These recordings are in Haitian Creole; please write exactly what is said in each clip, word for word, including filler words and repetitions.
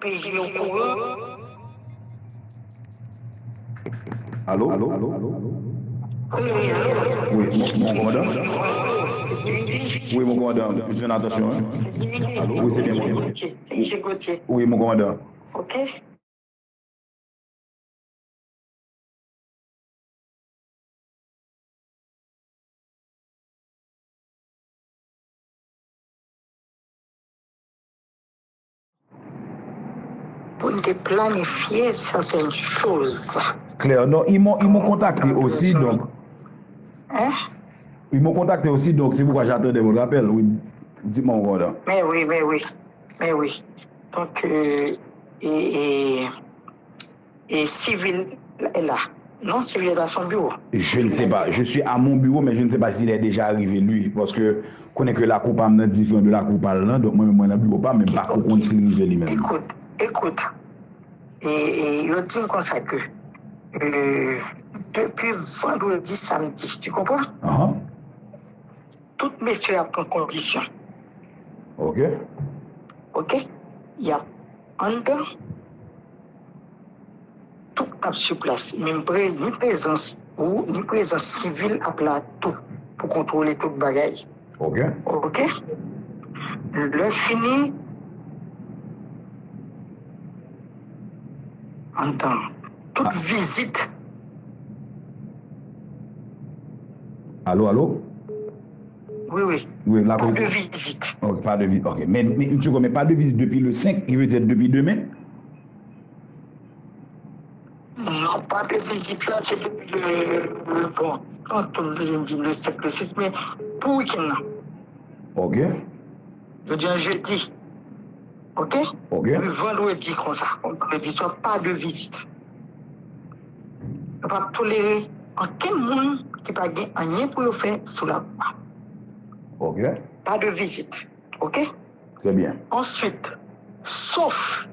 P J okouran. Alo? Wi, wi, alo. Wi, mon, mon kòmandan? Wi, mon kòmandan, m jwenn atansyon, wi. Alo? Wi, se byen mwen. Wi, mon kòmandan. Ok. Pou n te planifye sètèn choz. Klè, non, ils m'ont, ils m'ont contacté aussi, donc. Hein? Ils m'ont contacté aussi, donc c'est pourquoi j'attendais votre appel, oui. Dites-moi, mon kòmandan. Mais oui, mais oui, mais oui. Donc, euh, et, et, et civil est là. Non, civil est à son bureau. Je ne sais pas. Je suis à mon bureau, mais je ne sais pas s'il est déjà arrivé, lui. Parce que, konnen ke lakou pa m nan diferan de lakou pa l lan. Donk, mwen menm, mwen nan biwo pa m, men m pa ko konn si l rive li menm. Écoute, écoute. E, e, yo di m konsa ke, euh, depi vandredi, samdi, tu comprends? Ahan. Tout mesye ap pran kondisyon. Ok. Ok? Y ap anndan, tout ap sou plas. Menm pre-, ni prezans ou, ni prezans sivil ap la tou pou kontwole tout bagay. Ok. Ok? Lè fini, anndan, tout vizit. Alo, alo? Wi, wi. Wi, la. Pa de vizit. Ok, pa de vizit. Ok. Men, men, yon segonn, men pa de vizit depi le senk, ki vle di depi demen? Non, pa de vizit la, se depi le, le, bon, non, tout vizit di le senk, le sis, men pou wikenn nan. Ok. Jodi a jedi. Ok? Ok. Epi vandredi konsa, vandredi swa, pa de vizit. Yo p ap tolere ankenn moun ki pa gen anyen pou yo fè sou labou a. Ok. Pa de vizit. Ok? Très bien. Answit, sof,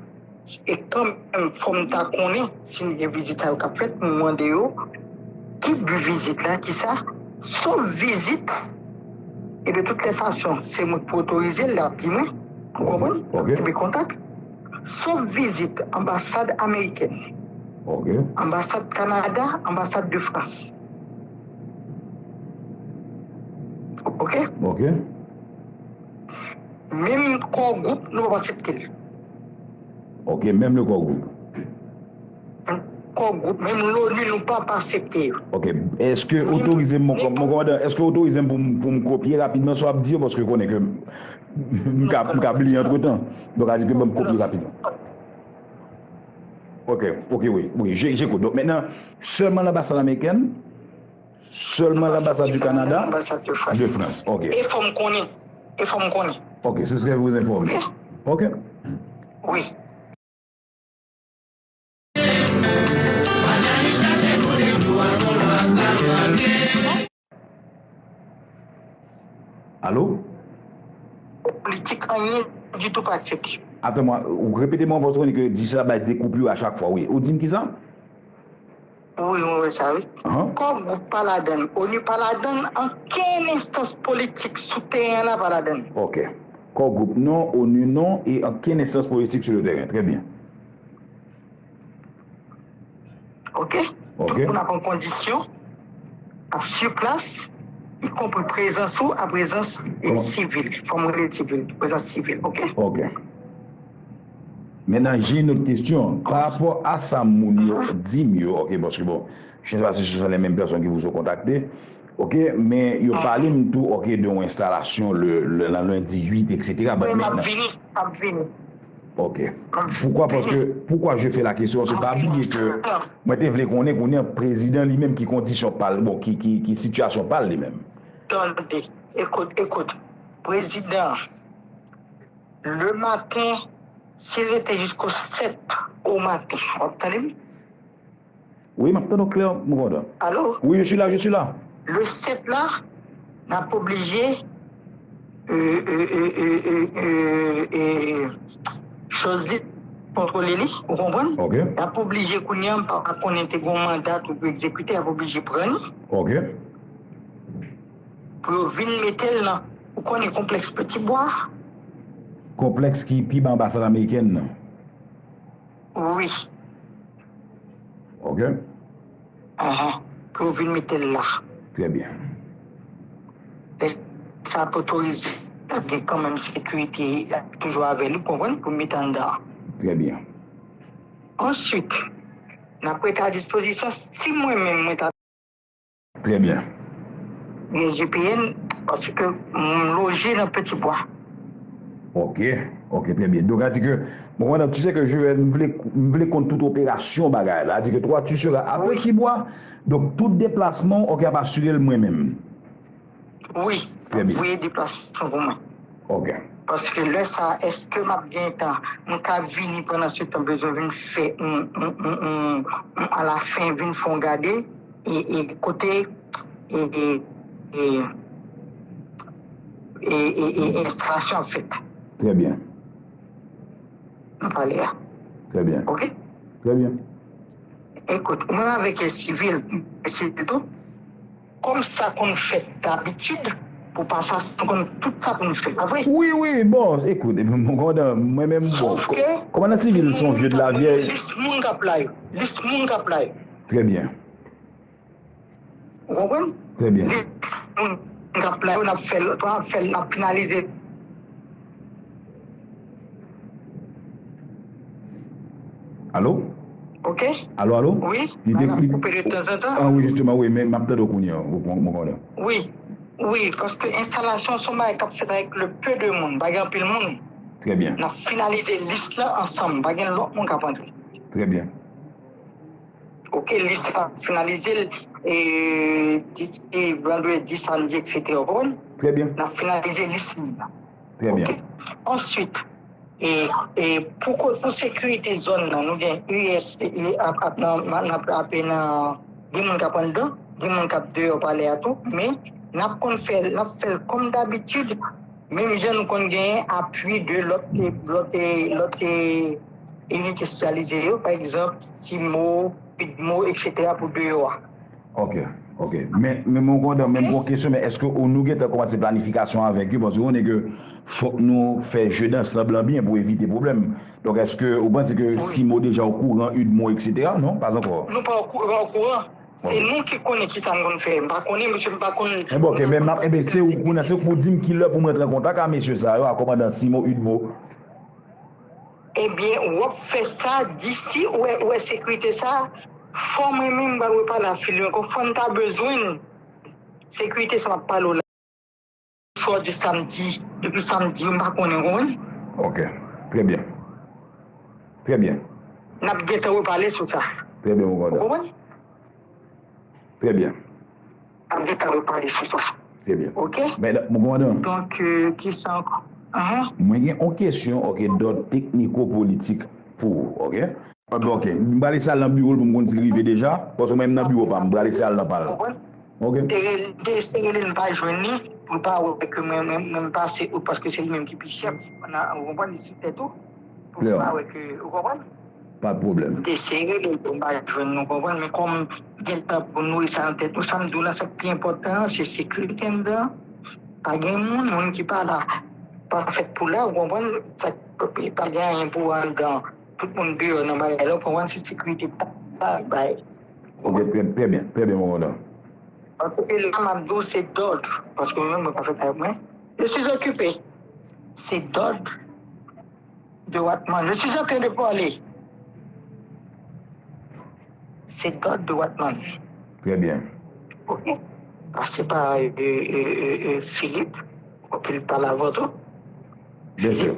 e kanmenm, fò m ta konnen, si n gen vizit sa yo k ap fèt, m mande yo, ki bi vizit la, ki sa, sof vizit, e de toutes les façons, se mwen k pou otorize l, l ap di mwen, ou konprann? Ok. Kenbe kontak. Sof vizit anbasad amerikèn, ok, anbasad Kanada, anbasad de Frans. Ok? Ok. Menm Core Group, nou p ap aksepte l. Ok, menm le Core Group. Core Group, menm l'ONU, nou p ap aksepte yo. Ok, èske otorize m, mon kò-, mon kòmandan, èske otorize m pou m, pou m kopye rapidman sa w ap di yo, paske konnen ke m, m ka, m ka bliye antretan. Donk, a di ke ban m kopye rapidman. Ok, ok, wi, wi, je, j'écoute. Donk, mentnan, sèlman lanbasad amerikèn, sèlman lanbasad du Canada, de France. Ok. E fò m konnen. E fò m konnen. Ok, ce serait vous informer. Ok. Wi. Alo? Politik, anyen ditou pa aksepte. Attends-moi, ou repete mwen, paske ou konnen ke di sa bay de koupure a chak fwa, wi. Ou di m kisa? Wi, mwen wè sa, wi. Ahan. Core Group pa ladann, ONU pa ladann, ankenn enstans politik sou teren an la pa ladann. Ok. Core Group non, ONU non, e ankenn enstans politik sou le teren. Très bien. Ok? Ok. Tout moun ap pran kondisyon, ap sur place, y compris prezans ou, a prezans sivil. Fò m rele sivil, prezans sivil, ok? Ok. Maintenant, j'ai une autre question. Par rapport à sa moun yo di m yo, ok, paske bon, je ne sais pas si ce sont les mêmes personnes qui vous ont contacté, ok, men yo pale m tou, ok, de yon enstalasyon le, le, nan lendi uit, et cetera. But wi, m ap vini, m ap vini. Ok. Poukwa, paske, poukwa je fais la question, se pa bliye ke mwen te vle konnen kounye a prezidan li menm ki kondisyon pa l, bon, ki, ki, ki sitiyasyon pa l li menm. Tande, écoute, écoute. Prezidan, le matin, si l rete jisko sèt o maten, w ap tande m? Wi, m ap tande w klè, mon kòmandan. Alo? Wi, je suis là, je suis là. Le sèt la, n ap oblije, euh, euh, euh, euh, euh, euh, choz li kontwole li, ou konprann? Ok. N ap oblije kounye a, m pa konnen te gon manda tou pou egzekite, y ap oblije pran li. Ok. Pou yo vin mete l nan, ou konnen konplèks Petit Bois? Konplèks ki pi ba anbasad amerikèn nan. Wi. Ok. Ahan. Pou yo vin mete l la. Trè byen. Lè sa ap otorize, ap gen kanmenm sekirite toujou avè li, konprann, pou mete anndan. Trè byen. Answit, n ap rete a dispozisyon si mwen menm mwen ta Trè byen. Gen G P N, paske m loje nan Petit Bois. Ok, ok, trè byen. Donk, a di ke, bon, mwen, tu sais que je, m vle, m vle konn tout operasyon bagay la. A di ke toi, tu seras à Petit Bois. Donk, tout deplasman, ok, ap asire l mwen menm. Wi, Trè byen. Voye deplasman pou mwen. Ok. Paske lè sa, èske m ap gen tan, m ka vini pandan se tan bezwen vin fè, m, m, m, m, m, alafen vin fè yon gade, e, e kote, e, e, e, e, e, e enstalasyon ap fèt. Trè byen. Nan palè a. Trè byen. Ok? Trè byen. Ekout, mwen avèk sivil, sivil tou, kòm sa konn fèt dabitid, pou pasasyon konn tout sa konn fèt, pa vre? Wi, wi, bon, ekout, mwen menm, bon, Sof ke kòmandan sivil se yon vye de la vyèj. Lis moun k ap la yo. Lis moun k ap la yo. Trè byen. Ou konprann? Trè byen. Lis moun k ap la yo, n ap fè l, n ap fè l, n ap finalize. Alo? Ok? Alo, alo? Wi, Li te- bagay ap li- koupe de tanzantan. Ah wi, justement, wi, men m ap tande w kounye a, ou konn, ou konnen. Wi, wi, paske enstalasyon se yon bagay k ap fèt avèk le peu de moun, pa gen anpil moun. Trè byen. N ap finalize lis la ansanm, pa gen lòt moun k ap antre. Trè byen. Ok, lis la finalize l, e, disi vandredi, samdi, et cetera, ou konprann? Trè byen. N ap finalize lis la. Trè byen. Ok. Answit, e, e pou ko- pou sekirite zòn nan, nou gen U S, e, ap, ap nan, nan, ap, ap nan, gen moun k ap anndan, gen moun k ap deyò palè a tou, men n ap konn fè, n ap fè l kòm dabitid, menm jan nou konn genyen apui de lòt, lòt, lòt, e, inite espesyalize yo, pa egzanp, CIMO, UDMO, et cetera, pou deyò a. Ok, ok. Men, men mwen kontan, men mwen gon kesyon, men èske ou nou gentan kòmanse planifikasyon avèk yo? Paske ou konnen ke fòk nou fè jeu d'ensemble lan byen pou evite pwoblèm. Donk, èske ou panse ke CIMO deja okouran, UDMO, et cetera? Non, pas encore. Nou pa okouran, okouran. Se nou ki konnen ki sa n konn fè. M pa konnen, mesye, m pa konn. Enben, ok, men m ap, enben, se ou konnen, se ou pou di m ki lè pou mwen rantre an kontak a mesye sa yo, a kòmandan CIMO, UDMO. Ebyen, w ap fè sa disi ou wè, ou wè sekirite sa, fò mwen menm m pral repale a Filion, fò n ta bezwen sekirite sa m ap pale w la. Swa de samdi, depi samdi, m pa konnen, w konprann? Ok, trè byen. Trè byen. N ap gentan repale sou sa. Trè byen, mon Ou kòmandan. konprann? Trè byen. N ap gentan repale sou sa. Trè byen. Ok? Men, mon kòmandan, Donk, euh, ki sa ankò? Ahan. Mwen gen yon kesyon, ok, dòd tekniko-politik pou ou, ok? Ah, bon, ok. M pral eseye al nan biwo l pou m konn si l rive deja. Paske mwen menm nan biwo pa m, m pral eseye al nan pa l. Konprann? Ok. Te rele, te eseye rele l, m pa jwenn li, pou l pa wè ke mwen, mwen, mwen m pase out, paske se li menm ki pi chèf. Ou konprann, li sou tèt ou. Pou l pa wè ke, ou konprann? Pa de pwoblèm. M te eseye rele l, m pa jwenn li, ou konprann, men kòm gen tan pou nouri sa nan tèt nou, sa m di w la, sa k pi enpòtan an, se sekirite anndan. Pa gen moun, moun ki pa la, pa fèt pou la, ou konprann, sa, pa gen anyen pou anndan. Tout moun deyò nan bagay la, ou konprann, se sekirite pa bay. Ok, trè, trè byen, trè byen, mon kòmandan. Paske la, m ap di w, se dòd. Paske mwen menm, mwen pa fèt avèk mwen. Je suis occupé. Se dòd de Watman. Je suis en train de parler. Se dòd de Watman. Trè byen. Ok. Pase pa, euh, euh, euh, euh, Philippe, pou ke l pale avè w tou. Byen si.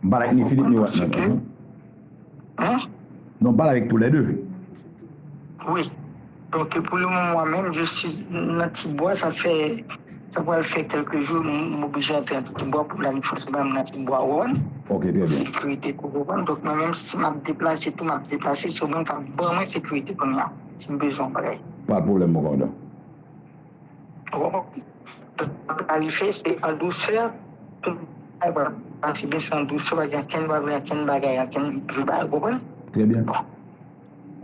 M pale ak ni Philippe ni Watman. Mhm. Hein? Non, m pale avèk toulède. Wi. Donk, pou le moman, mwen menm, je suis nan Tibwa, sa fè, sa pral fè kèlke jou, m, m oblije antre nan Tibwa pou planifikasyon ba m nan Tibwa, ou konprann? Ok, trè byen. Sekirite, ou konprann? Donk, mwen menm, si m ap deplase, tou m ap deplase, se ou menm k ap ban mwen sekirite kounye a, si m bezwen yon bagay. Pa de pwoblèm, mon kòmandan. Ou konprann? Donk, sa pral rive, se an dousè, tout bagay pral pase byen, se an dousè, pa gen ankenn bagay, ankenn bagay, ankenn vye bagay, ou konprann? Trè byen.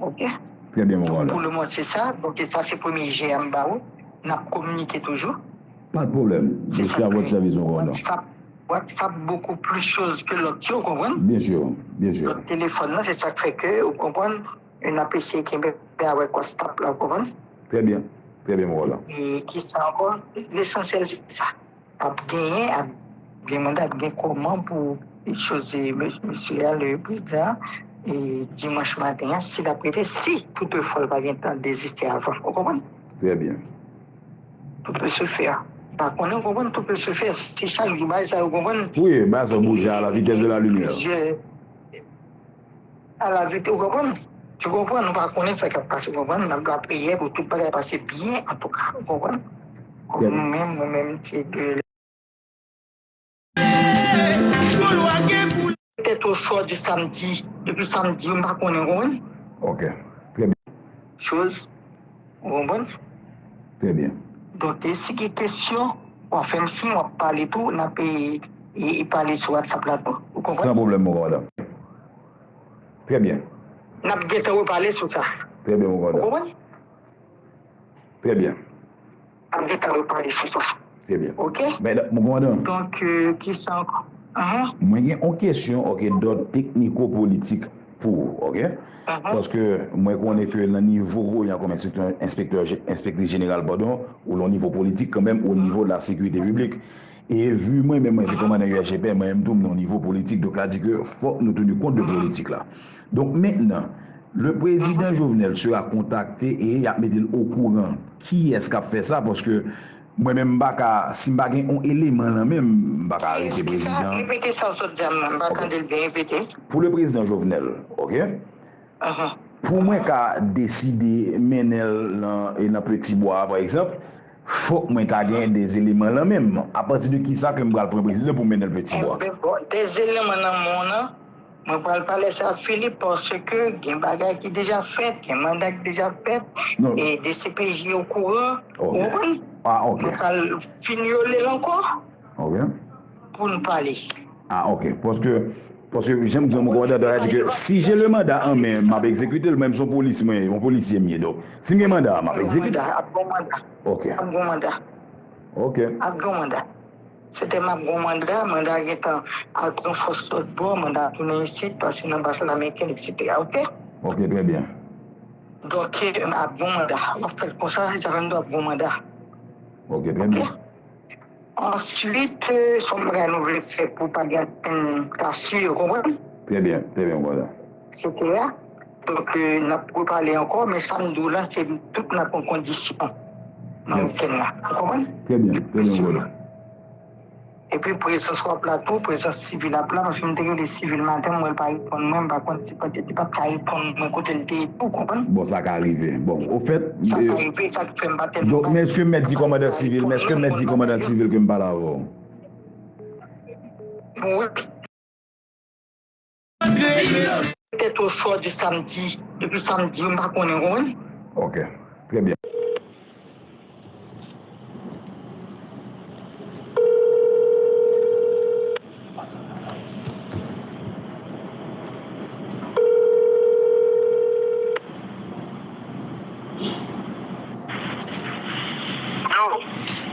Ok. Trè byen, mon Donk, kòmandan. Pou le moman, se sa. Donk, sa, se premye je a m ba ou. N ap kominike toujou. Pa de pwoblèm. Je suis à votre service, mon kòmandan. Sa, WhatsApp beaucoup plus chose que l'autre yo, ou konprann? Byen si, byen si. Lòt telefòn nan, se sa k fè ke, ou konprann, n ap eseye kenbe avèk WhatsApp la, ou konprann? Trè byen, trè byen, m kontan. E ki sa ankò? Lesansyèl, se sa. Ap genyen, ap gen manda, ap gen kòman pou chwazi mesye a, le prezidan, e dimanch maten an, si l ap rete, si toutefwa l pa gen tan deziste avan. Ou konprann? Trè byen. Tout peut se faire. Pa konnen, ou konprann, tout peut se faire. Se chak jou bagay sa yo, ou konprann? Wi, bagay sa yo bouje à la vitesse de la lumière. Plizyè, à la vitesse, ou konprann? Tu comprends? Nou pa konnen sa k ap pase, ou konprann? N ap lapriyè pou tout bagay pase byen, antouka, ou konprann? Kòm nou menm, mwen menm, se de Petèt oswa de samdi, depi samdi, m pa konnen, ou konprann? Ok, trè byen. Choz, ou konprann? Trè byen. Donk, e si gen kesyon, w ap fè m siy, w ap pale tou, n ap e, e, e pale sou WhatsApp la tou, ou konprann? San pwoblèm, mon kòmandan. Trè byen. N ap gentan repale sou sa. Trè byen, mon kòmandan. Ou konprann? Trè byen. Ap gentan repale sou sa. Trè byen. Ok? Men, mon kòmandan. Donk, euh, ki sa ankò? Ahan. Mwen gen yon kesyon, ok, d'ordre technico-politique pou ou, ok? Ahan. Paske mwen konnen ke nan nivo w an kòm enspektè, enspektè, enspektris jeneral, padon, ou lan nivo politik kanmenm, o nivo de la sécurité publique. E vi mwen menm, mwen se kòmandan U S G P, mwen menm tou, m nan nivo politik, donk sa di ke fòk nou teni kont de politik la. Donk mentnan, le prezidan Jovenel sera contacté e y ap mete l okouran kiyès k ap fè sa, paske mwen menm m pa ka, si m pa gen yon eleman lan men m, m pa ka arete prezidan. Repete sa w sot di a, m pa tande l byen, repete. Pou le prezidan Jovenel, ok? Pou mwen ka deside mennen l nan, e nan Petit Bois, pa egzanp, fòk mwen ta gen de eleman lan men m. Apati de kisa ke m pral pran prezidan pou mennen l Petit Bois? Enben, bon, de eleman nan men w lan, mwen pral pale sa ak Philippe, paske gen bagay ki deja fèt, gen manda ki deja fèt, e D C P J okouran, ou konprann? Mwen pral finyole l ankò pou n pale. Ah, ok. Paske, paske jan m di w, mon kòmandan, sa di ke si j'ai le mandat en main, m ap egzekite l, menm si yon polis, mwen, yon polisye m ye. Donk, si m gen manda a, m ap egzekite l. Ap gen manda. Ok. Ap gen manda. Ok. Ap gen manda. Se te m ap gen manda, manda gentan al pran fòs lòt bò, manda tounen isit, pase nan baz ameriken, et cetera. Ok? Ok, trè byen. Donk, ap gen manda. W ap fè l konsa, se sa fè m di w ap gen manda. Ok, trè byen. Answit, euh, se yon bagay nou vle fè pou pa gen atenn ka si yo, konprann? Trè byen, trè byen, konprann. Etsetera. Donk, euh, n ap repale ankò, men sa m di w la, se tout n ap pran kondisyon nan wikenn la. Ou konprann? Trè byen, trè byen, konprann. Epi prezans w ap la tou, prezans sivil ap la, paske m te rele sivil maten, m wè l pa reponn mwen, m pa konn si pètèt li pa t ka reponn mwen kote l te ye tou, konprann? Bon, sa ka rive. Bon, ofèt, sa ka rive, sa k fè m pa tèlman. Donk, men èske m mèt di kòmandan sivil, men èske m mèt di kòmandan sivil ke m pale avè w? Wi. Petèt oswa de samdi, depi samdi, m pa konnen, ou konprann? Ok, trè byen.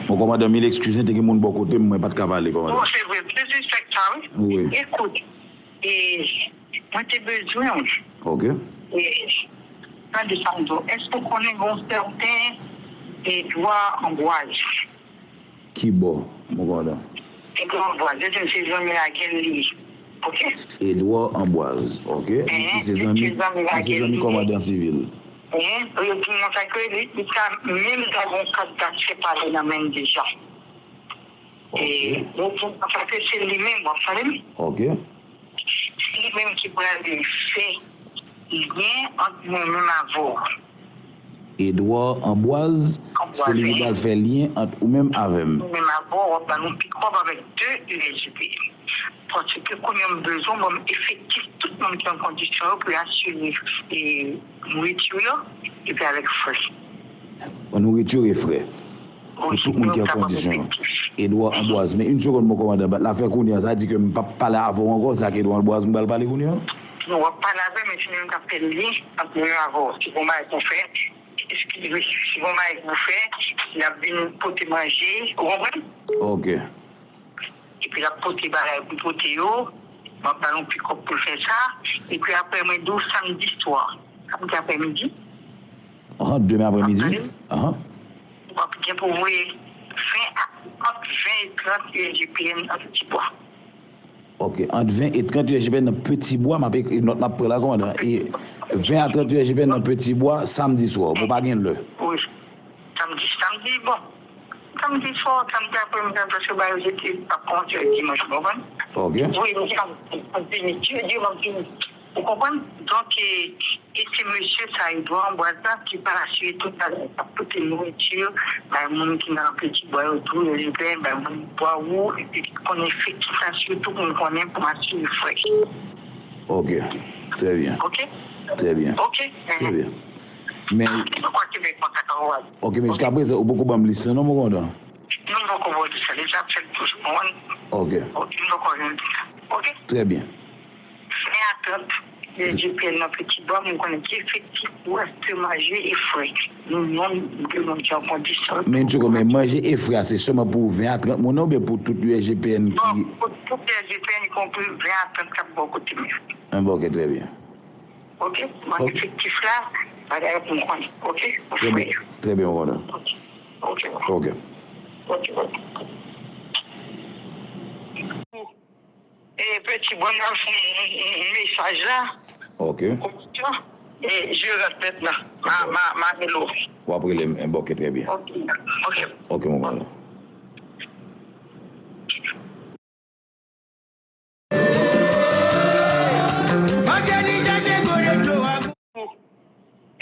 Bon, kòmandan, mil eskiz, te gen moun bò kote m, mwen pa t ka pale, kòmandan. Bon, se vre, m sezi fèk sa, wi. Wi. Ekout, e, mwen te bezwen w. Ok. E, tande sa m di w, èske w konnen gen yon sèten Edouard Ambroise? Ki bò, mon kòmandan? Edouard Ambroise, se zanmi Raguel li ye. Ok? Edouard Ambroise, ok. Li se zanmi, li se zanmi kòmandan sivil. Hein, yo di mwen sa ke li, li ka menm ta gon kat daksè pale nan men l deja. E, yo di mwen sa ke se li menm, w ap tande m? Ok. Se li menm ki pral fè lyen ant mwen menm avè w. Edouard Ambroise, se li ki pral fè lyen ant ou menm avè m. Ou menm avè w, w ap ban nou pikòp avèk de U S G P. Paske kounye a m bezwen ban m efektif tout moun ki an kondisyon yo pou yo asire, e, nouriti yo, epi avèk frè. Ban nouriti e frè. Pou tout moun ki an kondisyon. Edouard Ambroise. Men, yon segonn, mon kòmandan, bat la fè kounye a, sa di ke m p ap pale avè w ankò, se ak Edouard Ambroise m pral pale kounye a? Non, w ap pale avè l, men se li menm k ap fè lyen ant mwen avè w. Si gon bagay pou fè, eskize, si gon bagay pou fè, l ap vin pote manje, ou konprann? Ok. Epi l ap pote bagay pou pote yo. M ap ba l yon pikòp pou l fè sa. Epi apre, mwen di w samdi swa. Samdi aprèmidi. Ahan, demen aprèmidi. Ahan. W ap gen pou voye ven a, ant ven e trant U S G P N nan Ti Bwa. Ok, ant ven e trant U S G P N nan Ti Bwa, m ap ekri nòt m ap pran la, kòmandan. E ven a trant U S G P N nan Ti Bwa, samdi swa. Bon, pa gen lè. Wi. Samdi, samdi, bon. Samdi swa, samdi aprèmidi, paske ba yo jete pa kòmanse dimanch, ou konprann? Ok. Wi, m ap vini, Dye, Dye, m ap vini. Ou konprann? Donk, e, e se mesye sa, Edouard Ambroise la, ki pa asire tout bagay, k ap pote nouriti bay moun ki nan Ti Bwa yo tou, yo libè, bay moun Bwa Wou, epi ki konnen efektif la, sitou pou m konnen pou m asire frè. Ok, trè byen. Ok? Trè byen. Ok? Trè byen. Men, ah, se pokwa ki vin kontak an ou a. Ok, men jiskaprezan, ou poko ban m lis lan, non, mon kòmandan? Non, m poko ba w lis lan. Li ap fèt toujou, ou konprann? Ok. Ok, m poko jwenn lis lan. Ok? Trè byen. Ven a trant, G P N nan Ti Bwa, m konnen ki efektif, wè, se manje e frè. Nou, non, m te ban w ti an kondisyon. Men, yon ti segonn, men manje e frè a, se sèlman pou ven a trant moun nan oubyen pou tout U S G P N ki... Non, pou tout U S G P N, ikonpri ven a trant k ap bò kote m yo. An, bon, ok, trè byen. Ok? Mwen efektif la, bagay pou m konnen. Ok? Trè byen, trè byen, mon kòmandan. Ok. Ok. Ok, ok. E peti bon nan fè yon, yon, yon mesaj la. Ok. E jeran tèt la. Ma, ma, ma rele w. W ap rele m. Bon, ok, trè byen. Ok. Ok. Ok, mon kòmandan.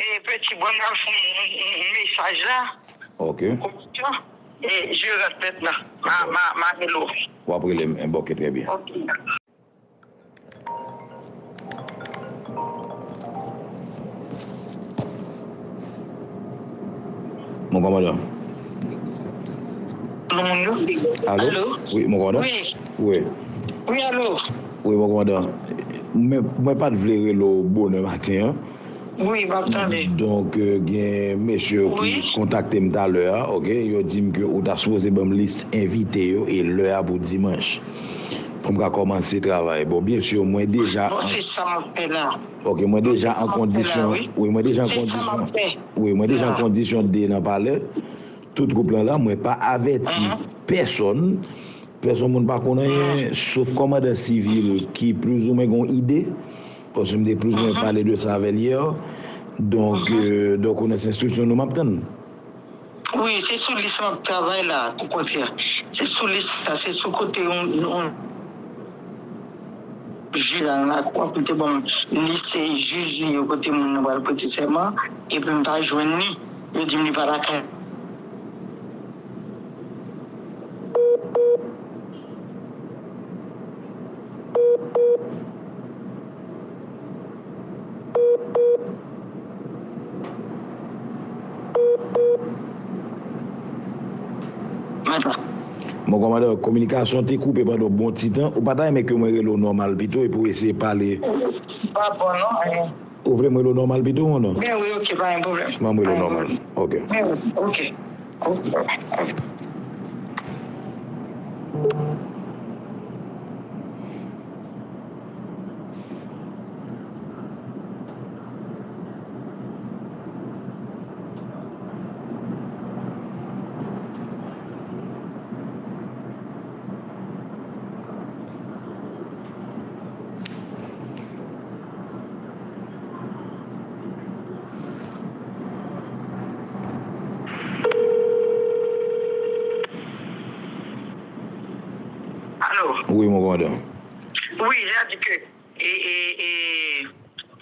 E peti bon nan fè yon, yon, yon mesaj la. Ok. E jeran tèt la. Ma, ma, ma rele w. W ap rele m. Bon, ok, trè byen. Ok. Mon kòmandan. Alo? Alo? Wi, mon kòmandan? Wi. Wi. Wi, alo? Wi, mon kòmandan. Mwen, mwen pa t vle rele w bonè maten an. Wi, m ap tande. Donk, euh, gen mesye yo ki kontakte m talè a, ok? Yo di m ke ou ta sipoze ban m lis envite yo e lè a pou dimanch. Pou m ka kòmanse travay. Bon, byen si, mwen deja... Bon, se sa m ap fè la. Ok, mwen deja an kondisyon. Wi, mwen deja an kondisyon. Wi, mwen deja an kondisyon de nan palè. Tout gwoup lan la, mwen pa avèti pèsonn. Pèsonn moun pa konn anyen, sof kòmandan sivil ki plizoumwen gen yon ide. Paske m te plizoumwen pale de sa avè l yè. Donk, euh, donk, ou nan enstriksyon nou, m ap tann. Wi, se sou lis m ap travay la, okontrè. Se sou lis la, se sou kote yon, yon jij la nan lakou a pou te ban m lis jij li yo kote moun nan pral prete sèman, epi m pa jwenn li, yo di m li pa lakay. Bon, kòmandan, kominikasyon te koupe pandan yon bon ti tan. Ou pa ta renmen ke mwen rele w nòmal pito epi w eseye pale? Pa bon, non. Ou vle m rele w nòmal pito, non? Ben wi, ok, pa gen pwoblèm. Ban m rele w nòmal. Ok. Ben wi, ok. Ok. Alo? Wi, mon kòmandan. Wi, sa di ke e, e, e,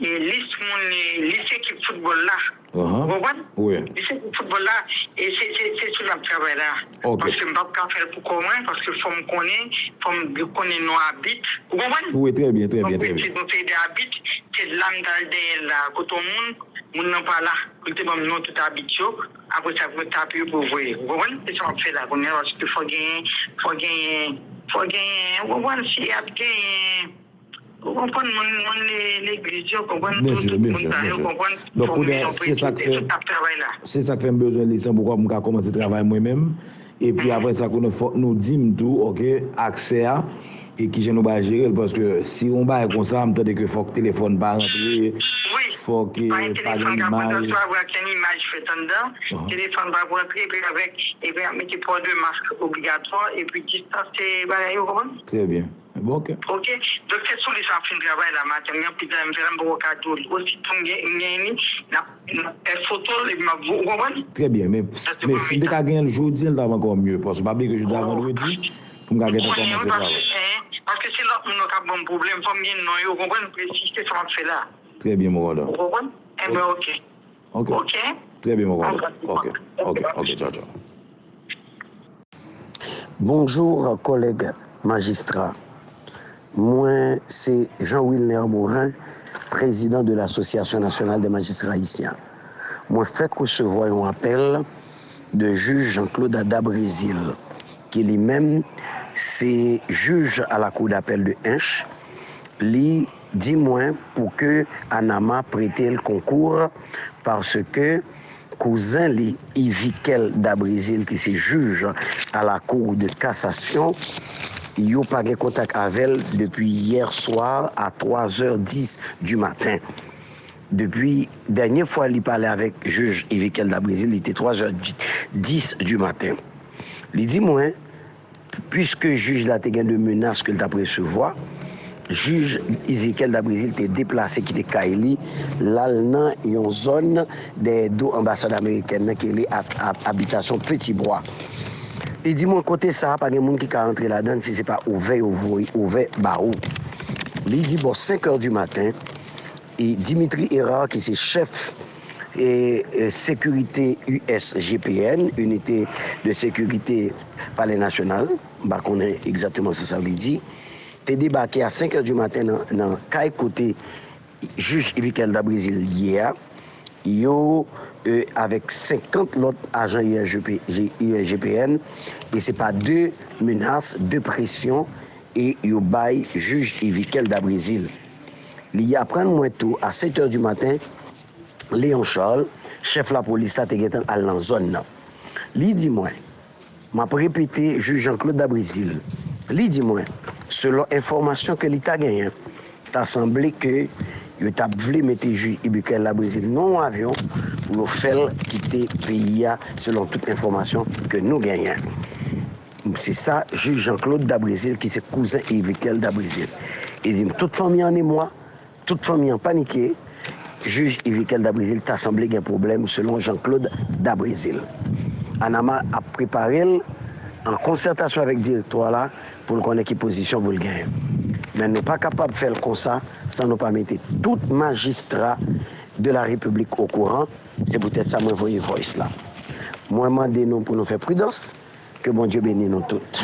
e lis moun, e, lis ekip foutbòl la. Ou konprann? Wi. Lis ekip foutbòl la, e se, se, se sou l ap travay la. Ok. Paske m p ap ka fè l pou kò mwen, paske fò m konnen, fò m konnen non abit. Ou konprann? Wi, trè byen, trè byen, trè byen. Donk, se yon seri de abit, se la m t al dèyè l la, kote yon moun, moun nan pa la, pou l te ban m non tout abit yo. Apre sa, pou yo tape yo pou voye. Ou konprann? Se sa m ap fè la kounye a, paske fò genyen, fò genyen, fò genyen, ou konprann, si y ap genyen, ou konprann, moun, moun le-, legliz yo, konprann, tout, tout moun sa yo, konprann, fò m gen yon prensip, se tout ap travay la. Se sa k fè m bezwen li san pou m ka kòmanse travay mwen menm. Epi apre sa, konnen fòk nou di m tou, oke, aksè a, e kijan nou pral jere l, paske si yon bagay konsa, m tande ke fòk telefòn pa rantre, fòk pa gen imaj. Avèk imaj fèt anndan, telefòn pa pou rantre, epi avèk, epi ap mete pò de mask obligatwa, epi distans, se bagay yo, konprann? Trè byen. Bon, oke. Oke. Donk, se sou li sa m fin travay la maten, m gen anpil travay m fè la, m poko ka di w li. Ositou m gen, m gen li, n ap, n ap fè foto l, epi m ap voye, ou konprann? Trè byen, men, men si m te ka genyen l jodi a, l t ap ankò mye, paske pa bliye ke jodi a vandredi, pou m ka gentan kòmanse travay. Paske se lòt moun yo k ap ban m pwoblèm, fò m gen non yo, ou konprann? Presi, se sa m ap fè la. Trè byen, mon kòdon. Ou konprann? Enben, oke. Oke. Oke. Trè byen, mon kòdon. Oke. Oke, oke, tchaw, tchaw. Bonjou, kòlèg majistra. Mwen se Jean Wilner Morin, prezidan de l'Association Nationale des Magistrats Haïtiens. Mwen fèk resevwa yon apèl de jij Jean Claude Dabrésil, ki li menm se jij a la Cour d'appel de Hinche. Li di mwen pou ke ANAMA prete l konkou paske kouzen li, Yvikel Dabrésil, ki se jij a la Cour de cassation, yo pa gen kontak avè l depi yè swa a twa zè dis di maten. Depi dènye fwa li pale avèk jij Yvikel Dabrésil, li te twa zè dis di maten. Li di mwen, piske jij la te gen de menas ke l t ap resevwa, jij Yvikel Dabrésil te deplase kite kay li, l al nan yon zòn dèyè do anbasad amerikèn nan ki rele ab-, ab-, abitasyon Petit Bois. Li di mwen kote sa a pa gen moun ki ka rantre ladan l si se pa ouvè yo voye, ouvè ba ou. Li di bò senk è di maten, e Dimitri Hérard ki se chèf e, e sekirite U S G P N, Unité de Sécurité Palais National, m pa konnen egzakteman sa sa vle di, te debake a senk è di maten nan, nan kay kote jij Yvikel Dabrésil ye a. Yo, e, avèk senkant lòt ajan U S G P, U S G P N, e se pa de menas, de presyon, e yo bay jij Yvikel Dabrésil. Li aprann mwen tou a sèt è di maten, Léon Charles, chèf lapolis la, te gentan al nan zòn nan. Li di mwen, m ap repete, jij Jean Claude Dabrésil, li di mwen, selon enfòmasyon ke li ta genyen, ta sanble ke yo t ap vle mete jij Yvikel Dabrésil nan yon avyon pou yo fè l kite peyi a, selon tout enfòmasyon ke nou genyen. Se sa jij Jean Claude Dabrésil, ki se kouzen Yvikel Dabrésil. Li di m tout fanmi an emwa, tout fanmi an panike, jij Yvikel Dabrésil ta sanble gen pwoblèm, selon Jean Claude Dabrésil. ANAMA ap prepare l an konsètasyon avèk direktwa la pou l konnen ki pozisyon pou l genyen. Men nou pa kapab fè l konsa san nou pa mete tout majistra de la Repiblik okouran. Se poutèt sa mwen voye voice la. Mwen mande nou pou nou fè pridans. Ke Bondye beni nou tout.